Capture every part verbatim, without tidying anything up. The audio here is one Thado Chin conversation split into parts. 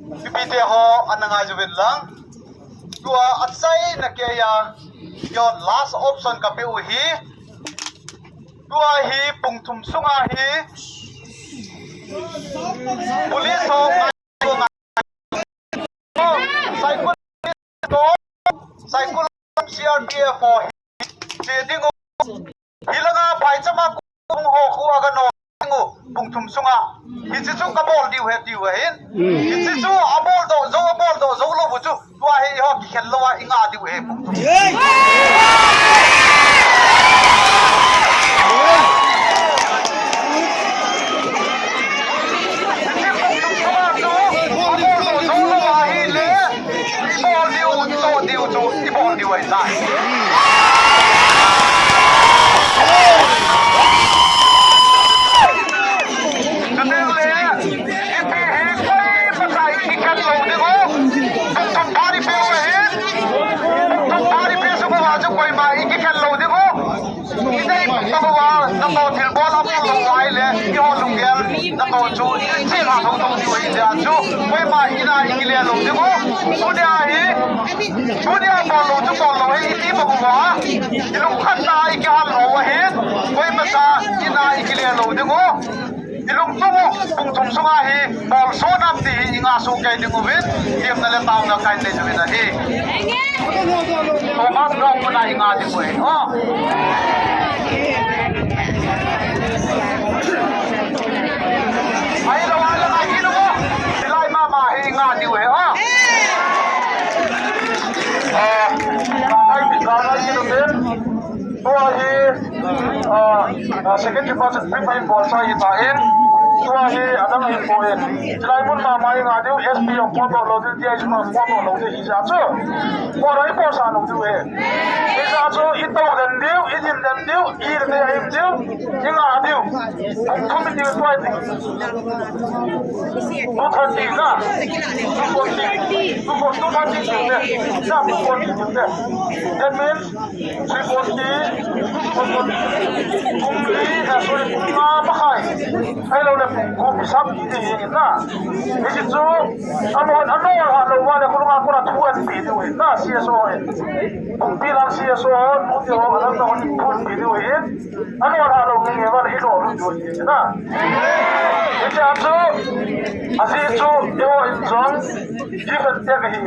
Mipite ho ana ngai uvin lang. Tua achaina keiya, your last option kapeh u hi. Tua hi pung thum sunga hi police ho ngai, Saikul, Saikul C R P F ho hi che ding u. Hilanga phaichama kung ho khu aga no ding u, pung thum sunga. Hiche chu kabol diu ahi tiu ahin. Hiche chu abol doh jou, abol doh jou lou u chu, tua hi ho kikhel louva i nga diu ahi, pung thum. Hiche pung thum sunga chu abol doh jou lou ahile, i bol diu, i toh diu chu, i bol diu ahi tai. Chuteng le, hiche hi koima i kikhel lou ding u. Pung thum phat i peh u ahi. Pung thum phat i peh sung uva chu koima i kikhel lou ding u. Idei pum uva, natoh thilbol abol lou ahile, eiho lunggel, natoh chu, i ching a thou thou diu ahi jeh a chu, koima in a i kile lou ding u. Tunia hi, tunia bol lou chu bol lou ahi, iti pum uva, i lungkhat na i kihal lou ahi, koima cha in a i kile lou ding u. I lungthim u, pung thum sunga hi, bol soh nam ti hi, i nga soh kei ding uvin, temna le taona kahin nei uvin ahi. Thomas Brown koma i nga ding u ahi, o. Ahilou, ahilou, ahilou, hilai mama hi i nga ding u ahi, o. Ah, ai, ai, ai, ai, ai, Tua hi, ah, ah, second deposit print ahin bol sa ahitan, tua hi adang ahin bol in. Chulai mun mama i nga diu, S P jong photo lou diu, D I G jong photo lou diu, hijeh chun. Photo i bol sa lou diu ahi. Hijeh chun, i tou den diu, i din den diu, i din den diu, i nga diu. Pung thum i diu tua i diu. Two thirty na. Two forty. Two forty, two thirty diu te. Na, two forty diu te. That means, Three forty, four forty, pung li, eh, sorry, pung nga makhai. Ahilou le pung gup i sap ti hi na. Hiche chu, amahon, anol ha lou uva le, khulunga kona thu ahin pe diu ahi na, C S O ho. Pung pi lang C S O ho, nu te ho, alang na hon thu ahin pe diu ahi. Anol ha lou nge nge uva le, i lo lu diu ahi na. Hiche a chu, ajeh chu, eiho in jong, different te kahi.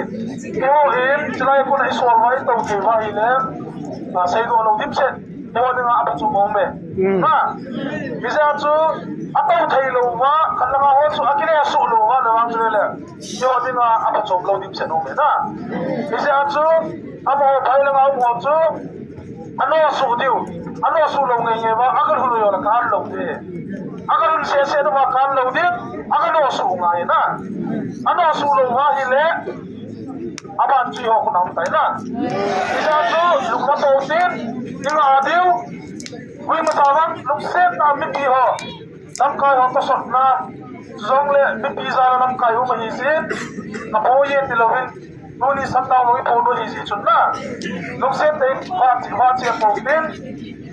Eiho in, chulai kona i sol uva, i tou thei uva ahile. A, seidoh lou dimset, eiho dinga aphachom um e. Mm. Ha? Hijeh chun, atou thei lou uva, khat langa ho chu akile suh lou uva, le vang chu le le. Eiho dinga aphachom lou dimset um e na. Hijeh chun, amaho phai langa um ho chu, ano suh diu, ano suh lou nge nge uva, aga lhun u jo le kan lou ding. Aga lhun sese uva kan lou ding, aga no suh ngai na. Ano suh lou uva ahile, Aban chu eiho khut a um tai na. Hijeh chun, lungna to tin, i nga diu, koima cha vang, lungset tah a mipi ho, lamkai ho tosot na, chujongle mipi jal a lamkai um ahi jin, na po ye ti louvin, tuni shutdown lou i po lou ahi jeh chun na. Lungset tah in, va chi, va chi a to tin,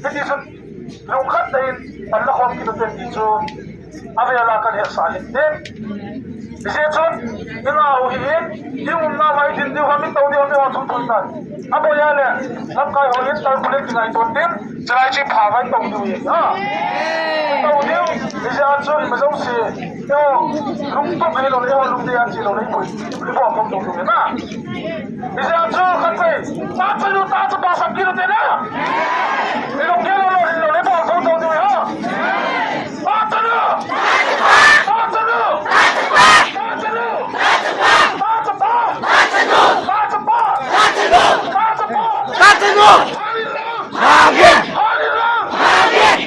hiti chun, Lungkhat tah in, pan la khom kit u te ti chu, avel a kan hetsah hin te. Hijeh chun, i nga u hi in, i umna vai din diu ham, i tou diu ham, i ho thum thum tan. Aboi a le, lamkai ho in, tar pule kingaito tin, chulai chu pha vai tou diu hi, ha. Tou diu, hijeh a chu, ima jouse, eiho, lungtup ahilou le, eiho lungdei a chi lou le, i pui, i bol tou tou diu hi, ha. Hijeh a chu khatvei, ta chanu, ta chapa sap kit u te na. I lunggel lou lou, lou le bol tou tou diu hi. Ta chanu! Ta chanu! Ta chanu! Ta chanu! Ta chapa! Ta chanu! Ta chapa! Ta chanu! Ta chapa! Ta chanu! Hallelujah! Amen! Hallelujah! Amen!